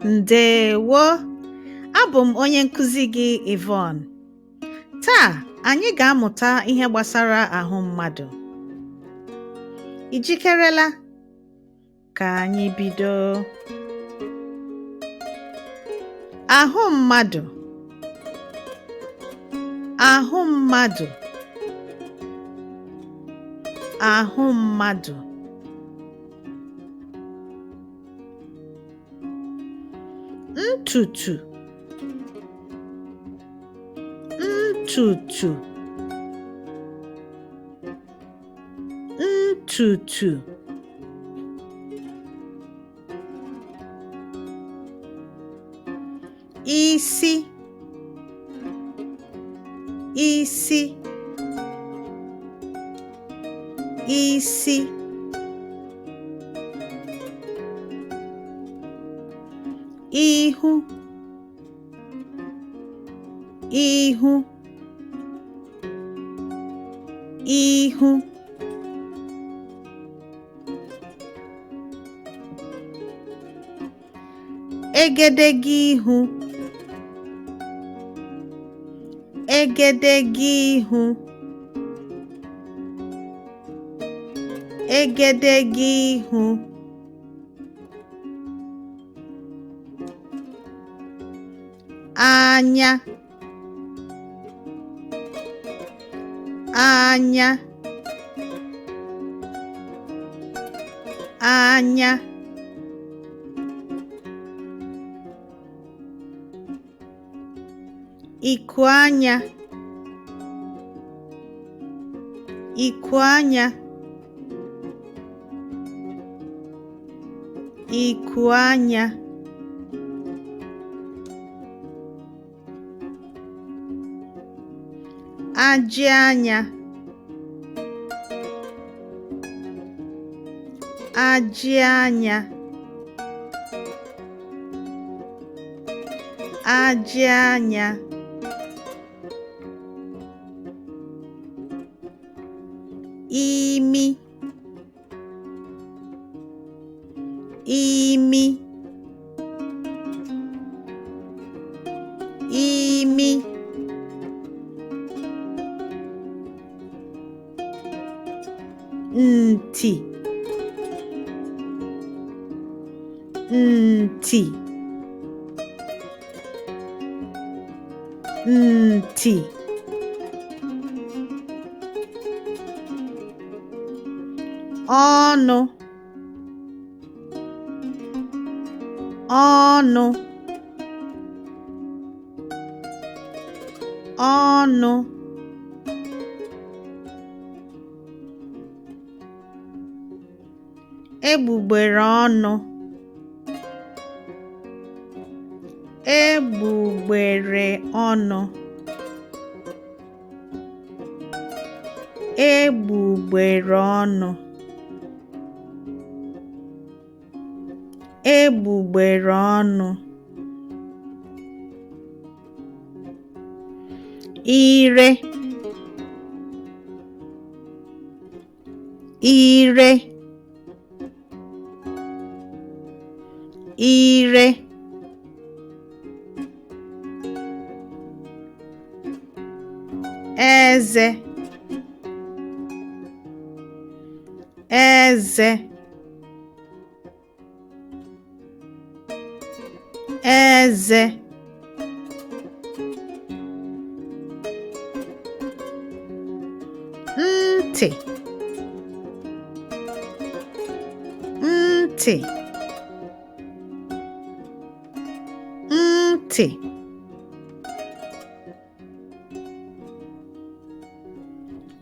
Ndewo! Abụ m onye nkụzi gị Yvonne. Taa anyị ga-amụta ihe gbasara ahụ mmadụ. I jikerela? Ka anyị bido. Ahụ mmadụ. Ahụ mmadụ. Ahụ mmadụ. Ntutu. Ntutu. Ntutu. Isi. Isi. Isi. Ihu. Ihu. Ihu. Egedege ihu. Egedege ihu. Egedege ihu. Anya. Anya. Anya. Iku anya. Iku anya. Iku anya. Ajị anya. Ajị anya. Ajị anya. Imi. Imi. Imi. Ntị. Ntị. Ntị. Ọnụ. Ọnụ. Ọnụ. Egbugbere ọnụ. Egbugbere ọnụ. Egbugbere ọnụ. Egbugbere ọnụ. Ire. Ire. Ire. Eze. Eze. Eze. Ntị. Ntị. Ntị.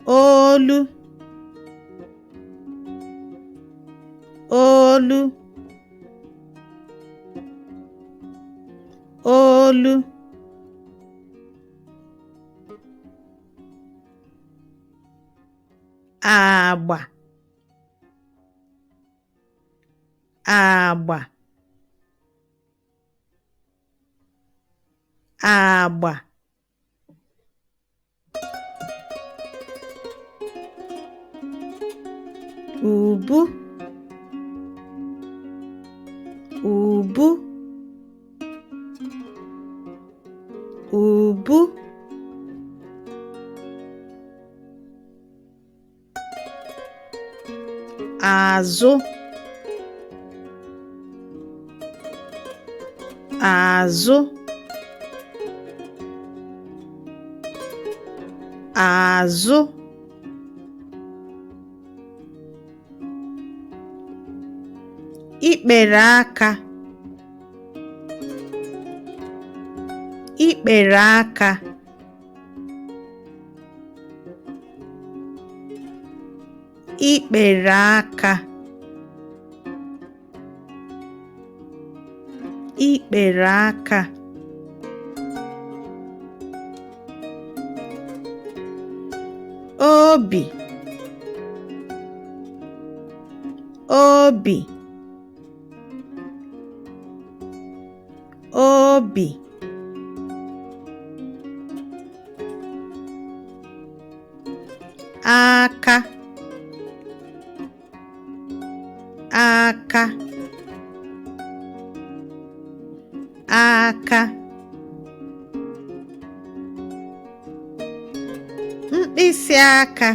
Olu. Olu. Olu. Agba. Agba. Agba. Ubu. Ubu. Azụ. Azụ. Azụ. Ikpere aka. Ikpere aka. Ikpere aka. Ikpere aka. Obi. Obi. Obi. Aka. Aka. Aka. Mkpịsị aka.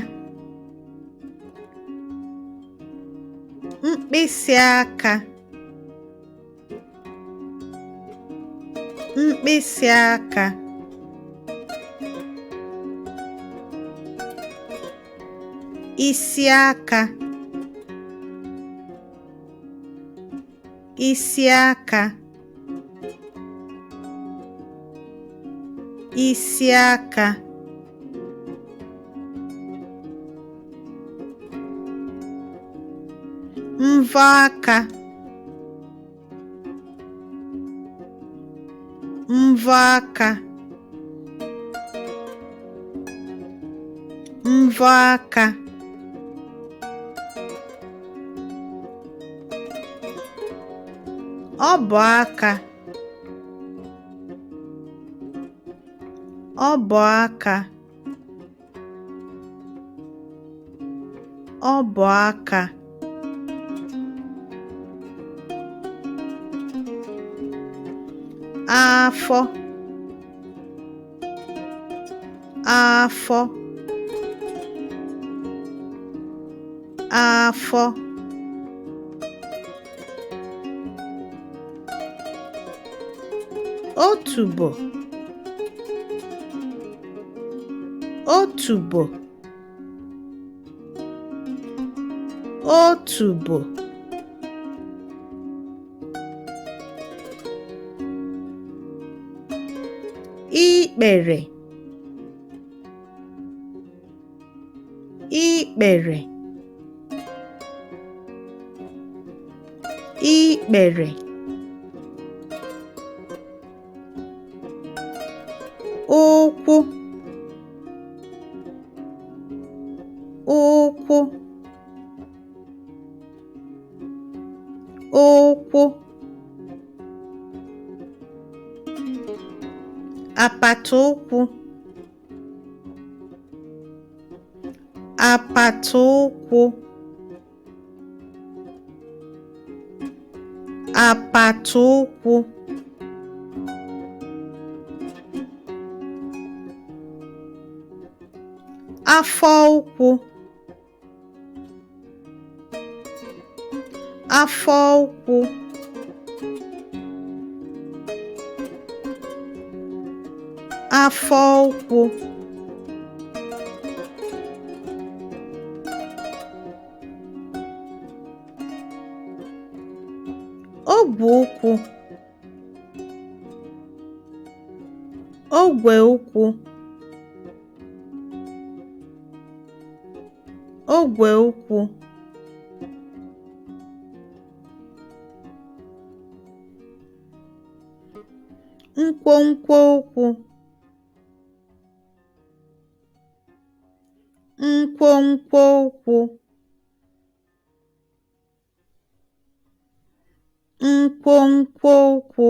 Mkpịsị aka. Mkpịsị aka. Isi aka. Isi aka. Isi aka. Mvọ aka. Mvọ aka. Mvọ aka. Ọbọ aka. Ọbọ aka. Ọbọ aka. Afọ. Afọ. Afọ. Otubo. Otubo. Otubo. Ikpere. Ikpere. Ikpere. Ụkwụ. Ụkwụ. Ụkwụ. Apata ụkwụ. Apata ụkwụ. Apata ụkwụ. Afọ ụkwụ. Afọ ụkwụ. Afọ ụkwụ. Ogwe ụkwụ. Ogwe ụkwụ. Ogwe ụkwụ. Nkwonkwo ụkwụ. Nkwonkwo ụkwụ. Nkwonkwo ụkwụ.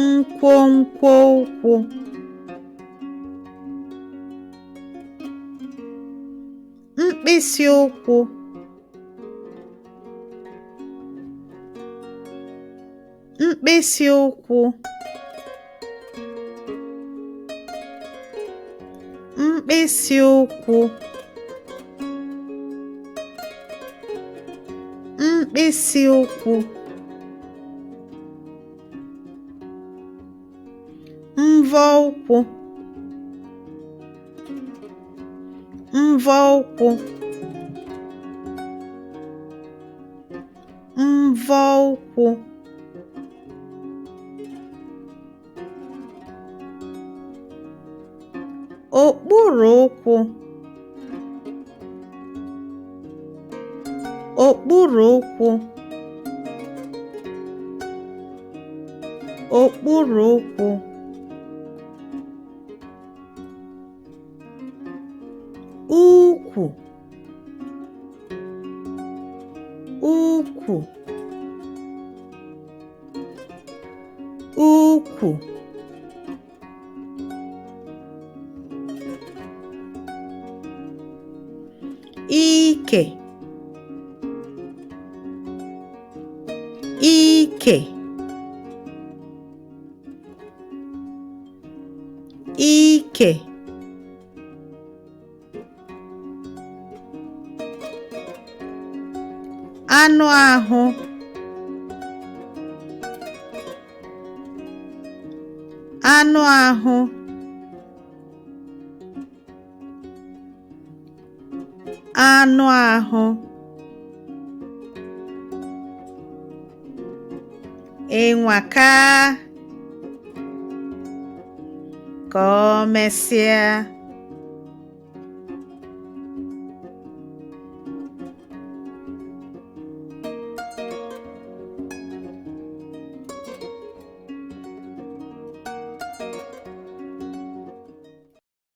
Nkwonkwo ụkwụ. Mkpịsị ụkwụ. Mkpịsị ụkwụ. Mkpịsị ụkwụ. Mkpịsị ụkwụ. Mvọ ụkwụ. Mvọ ụkwụ. Mvọ ụkwụ. Okpuru ụkwụ. Okpuru ụkwụ. Okpuru ụkwụ. Ukwu. Ukwu. Ukwu. Ike. Ike. Ike. Anụ ahụ. Anụ ahụ. Anụ ahụ. Ịnwaka. Ka o mesịa.